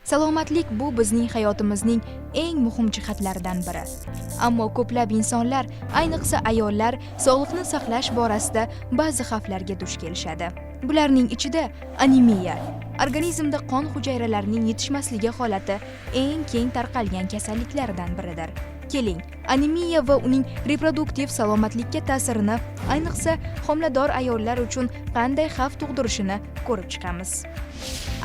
Salomatlik bu bizning hayotimizning eng muhim jihatlaridan biri. Ammo ko'plab insonlar, ayniqsa ayollar, sog'liqni saqlash borasida ba'zi xavflarga duch kelishadi. Bularning ichida anemiya, organizmda qon hujayralarining yetishmasligi holati eng keng tarqalgan kasalliklardan biridir. Keling, anemiya va uning reproduktiv salomatlikka ta'sirini, ayniqsa homilador ayollar uchun qanday xavf tug'dirishini ko'rib chiqamiz.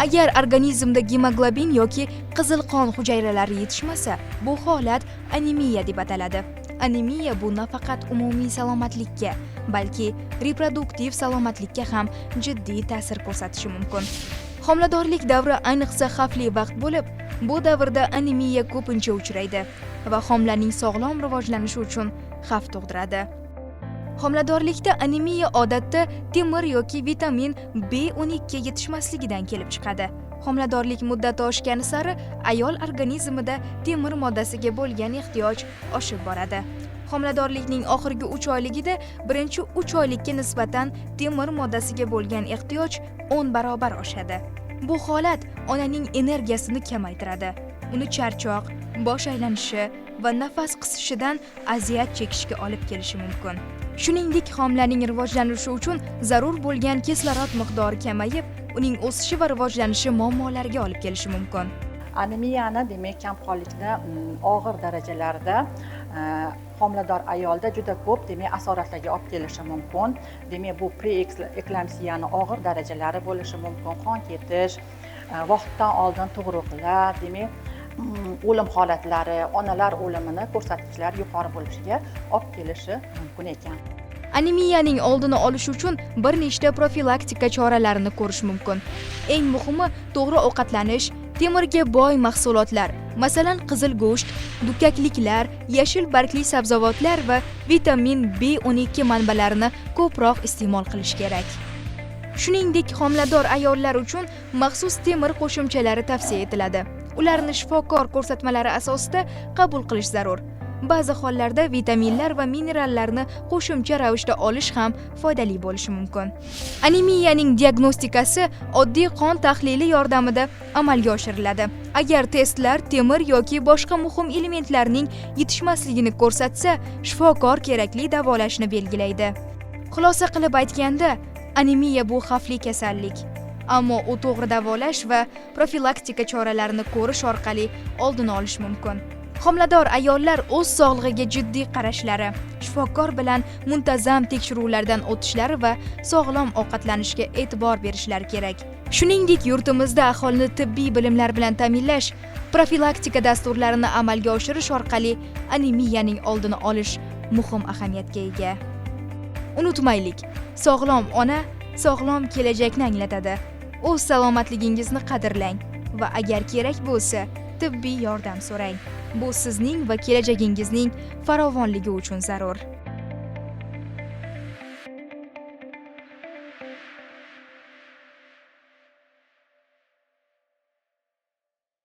Agar organizmda gemoglobin yoki qizil qon hujayralari yetishmasa, bu holat anemiya deb ataladi. Anemiya bu nafaqat umumiy salomatlikka, balki reproduktiv salomatlikka ham jiddiy ta'sir ko'rsatishi mumkin. Homiladorlik davri ayniqsa xavfli vaqt bo'lib, bu davrda anemiya ko'pincha uchraydi va homilaning sog'lom rivojlanishi uchun xavf tug'diradi. Homiladorlikda anemiya odatda temir yoki vitamin B12 yetishmasligidan kelib chiqadi. Homiladorlik muddati oshgani sari ayol organizmida temir moddasiga bo'lgan ehtiyoj oshib boradi. Homiladorlikning oxirgi 3 oyligida birinchi 3 oylikka nisbatan temir moddasiga bo'lgan ehtiyoj 10 barobar oshadi. Bu holat onaning energiyasini kamaytiradi. Uni charchoq, bosh aylanishi va nafas qisishidan aziyat chekishga olib kelishi mumkin. Shuningdek, homilaning rivojlanishi uchun zarur bo'lgan kislorod miqdori kamayib, uning o'sishi va rivojlanishi muammolarga olib kelishi mumkin. Anemiyani, demak, kamqonlikni og'ir darajalarida homilador ayolda juda ko'p, demak, asoratlarga olib kelishi mumkin. Demak, bu preeklampsiyani og'ir darajalari bo'lishi mumkin, qon ketish, vaqtdan oldin tug'ruqlar, demak, o'lim holatlari, onalar o'limini ko'rsatkichlari yuqori bo'lishiga olib kelishi mumkin ekan. Anemiyaning oldini olish uchun bir nechta profilaktika choralarini ko'rish mumkin. Eng muhimi to'g'ri ovqatlanish, temirga boy mahsulotlar, masalan, qizil go'sht, dukkakliklar, yashil bargli sabzavotlar va vitamin B12 manbalarini ko'proq iste'mol qilish kerak. Shuningdek, homilador ayollar uchun maxsus temir qo'shimchalari tavsiya etiladi. Ularni shifokor ko'rsatmalari asosida qabul qilish zarur. Ba'zi hollarda vitaminlar va minerallarni qo'shimcha ravishda olish ham foydali bo'lishi mumkin. Anemiyaning diagnostikasi oddiy qon tahlili yordamida amalga oshiriladi. Agar testlar temir yoki boshqa muhim elementlarning yetishmasligini ko'rsatsa, shifokor kerakli davolashni belgilaydi. Xulosa qilib aytganda, anemiya bu xavfli kasallik. Ammo u to'g'ri davolash va profilaktika choralarini ko'rish orqali oldini olish mumkin. Homilador ayollar o'z sog'lig'iga jiddiy qarashlari, shifokor bilan muntazam tekshiruvlardan o'tishlari va sog'lom ovqatlanishga e'tibor berishlari kerak. Shuningdek, yurtimizda aholini tibbiy bilimlar bilan ta'minlash, profilaktika dasturlarini amalga oshirish orqali anemiyaning oldini olish muhim ahamiyatga ega. Unutmaylik, sog'lom ona sog'lom kelajakni anglatadi. O'z salomatligingizni qadrlang va agar kerak bo'lsa, tibbiy yordam so'rang. Bu sizning va kelajagingizning farovonligi uchun zarur.